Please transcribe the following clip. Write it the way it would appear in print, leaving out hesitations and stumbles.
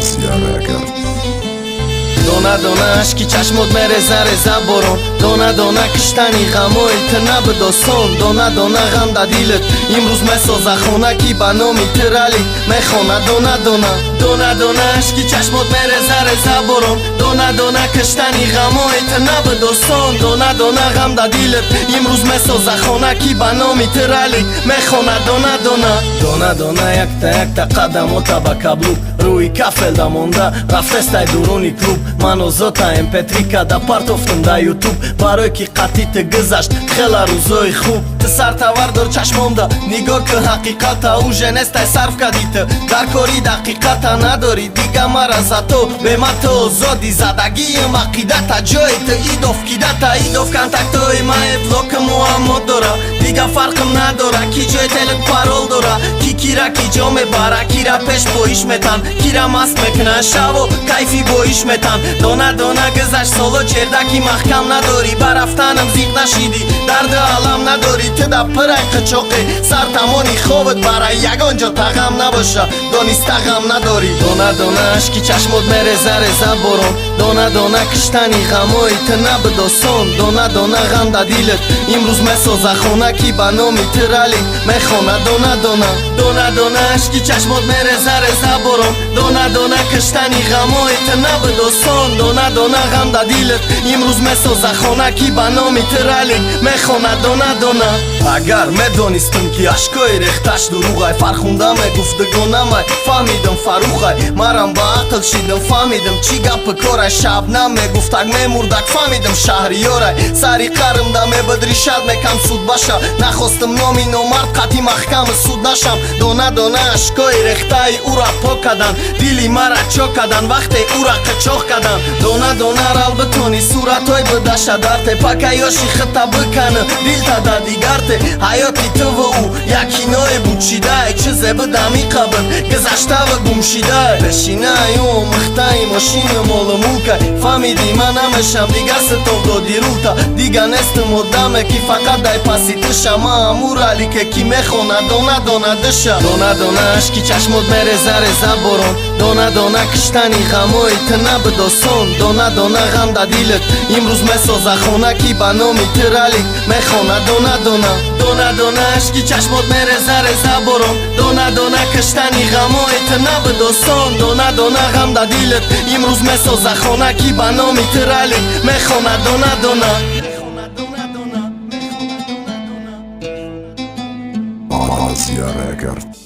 Азия Рекорд. Дона дона ашки чашмот мереза, реза борон. Дона дона киштани ғамои ту набуд осон. Дона дона ғам да дилат имрӯз месоза хона, ки ба номи ту ралик мехона. Дона дона, дона дона ашки чашмот мереза, реза борон. Дона дона киштани ғамои ту набуд осон. Дона дона ғам да дилат имрӯз месоза хона, ки ба номи ту ралик мехона. Дона дона, дона дона якта якта қадамота ба каблук рӯи кафелда монда рафтестай дуруни клуб. Ман озота mp3 када партофтум да Ютуб, барое ки қатъи ту гузашт хела рӯзои хуб. Ту сартавар дор чашмонда, нигоҳ ки ҳақиқата уже нестай, сарф кади ту дар кори дақиқата надорӣ дига мара, зато бема ту озодӣ. Задагиим ақидата ҷои ту идов кидата идов контактои мае блоки муаммо дора. Дига фарқм надора, ки ҷои телет парол дора, ки кира ки ҷо мебара, кира пеш боиш метан, кира маст мекунан, шаво кайфи боиш метан. Дона дона гузашт соло, чердаки маҳкам надорӣ. Ба рафтанам зиқ нашидӣ, дарду алам надорӣ. Ту да пирай қичоқе сар тамони хобат барай, ягон ҷо тағам набоша, дониста ғам надорӣ. Дона дона ашки чашмот мереза, реза борон. Дона дона киштани ғамои ту набуд осон. Дона дона ғам да дилат имрӯз месоза хона, ки ба номи ту ралик мехона. Дона дона, дона дона ашки чашмот мереза, реза борон. Дона дона киштани ғамои ту набуд осон. Дона дона ғам да дилат имрӯз месоза хона, ки ба номи ту ралик мехона. Дона дона, агар медонистам, ки ашкои рехташ дуруғай, Фархунда мегуфт дугонамай, фаҳмидам Фарухай. Марам ба ақл шидам, фаҳмидам чӣ гапи корай. Шабнам мегуфтак мемурдак, фаҳмидам Шаҳриёрай. Сари қармда мебуд ришад мекам суд баша, нахостам номи номард қатъи маҳками суд нашам. Дона дона ашкои рехтаи ӯра пок кадан, дили мара чок кадан, вақте ӯра қичоқ кадан. Дона дона рал битони суратҳои будаша дарте, пакаёши хита биканы дилта да дигарте. Ҳаёти туву ӯ як киное бучидай, чизе будами қабр гузаштаву гумшидай. Пешинаи ӯ омӯхтаи мошину молу мулкай, фаҳмидӣ, ман намешам дига ситоб доди рулта. Дига нестим одаме, ки фақат дай паси тиша, ма амуралике, ки мехона дона дона дыша. Дона дона ашки чашмот мереза, реза борон. Дона дона киштани ғамои ту набуд осон. Дона дона ғам да дилат имрӯз месоза хона, ки ба номи ту ралик мехона. Дона дона, дона дона ашки чашмот мереза, реза борон. Дона дона киштани ғамои ту набуд осон. Дона дона ғам да дилат имрӯз месоза хона, ки ба номи ту ралик мехона. Дона дона. Азия Рекорд.